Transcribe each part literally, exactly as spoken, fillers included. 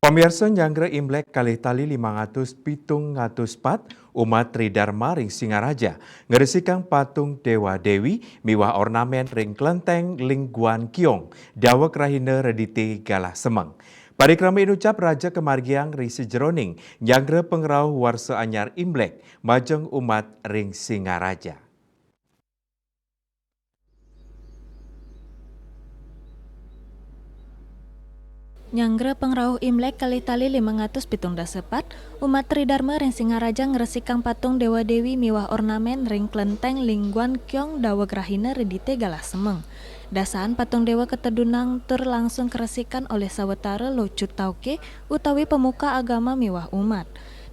Pamiarsa, nyanggra Imlek kalih tali limang atus pitung atus pat, umat Tridharma ring Singaraja ngresikang patung Dewa Dewi miwah ornamen ring Klenteng Lingguan Kiong, daweg rahina Redité galah semeng. Parikrama inucap raja kamargiang ring sajeroning nyanggra pangrauh warsa anyar Imlek majeng umat ring Singaraja. Nyanggra pangrauh Imlek kalih tali limang atus pitung dasa pat, umat Tridharma ring Singaraja ngresikang patung Dewa Dewi miwah ornamen ring Klenteng Lingguan Kiong daweg rahina Redité galah semeng. Dasaan patung dewa katedunang tur langsung karesikan olih sawetara locut tauké utawi pamuka agama miwah umat.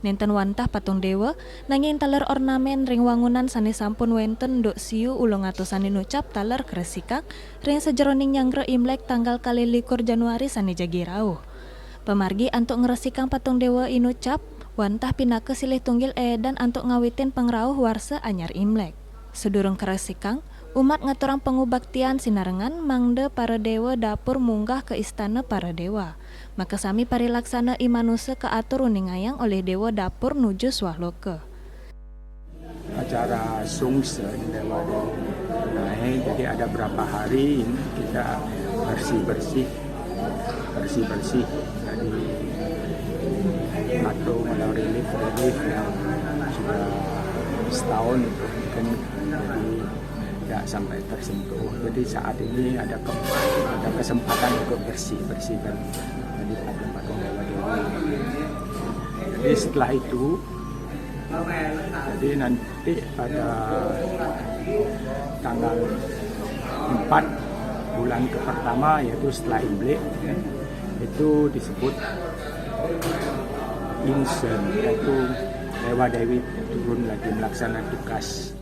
Nénten wantah patung dewa, nanging taler ornamen ring wangunan sané sampun wénten duk siu ulung atusan inucap taler karesikang ring sajeroning nyanggra Imlek tanggal kalih likur Januari sané jagi rauh. Pamargi antuk ngresikang patung dewa inucap wantah pinaka silih tunggil édan antuk ngawitin pangrauh warsa anyar Imlek. Sadurung karesikang, umat ngaturang pangubaktian sinarengan mangda para dewa dapur munggah ka istana para dewa. Makasami parilaksana i manusa kaatur uningayang olih dewa dapur nuju swahloka. Acara sungsen Dewa Dewi naik, jadi ada berapa hari ini kita bersih-bersih, bersih-bersih. Jadi patung atau relief-relief yang sudah setahun itu mungkin jadi tidak sampai tersentuh. Jadi saat ini ada ke, ada kesempatan untuk bersih bersihkan tadi patung-patung Dewa Dewi. Jadi setelah itu, jadi nanti pada tanggal empat bulan ke pertama, yaitu setelah Imlek, itu disebut Insen, yaitu Dewa Dewi turun lagi melaksanakan tugas.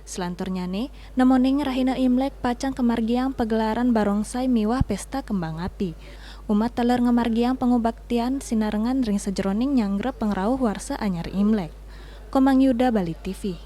Selanturnyané, nemoning rahina Imlek pacang kamargiang pagelaran barongsai miwah pésta kembang api. Umat taler ngamargiang pangubaktian sinarengan ring sajeroning nyanggra pangrauh warsa anyar Imlek. Komang Yuda, Bali T V.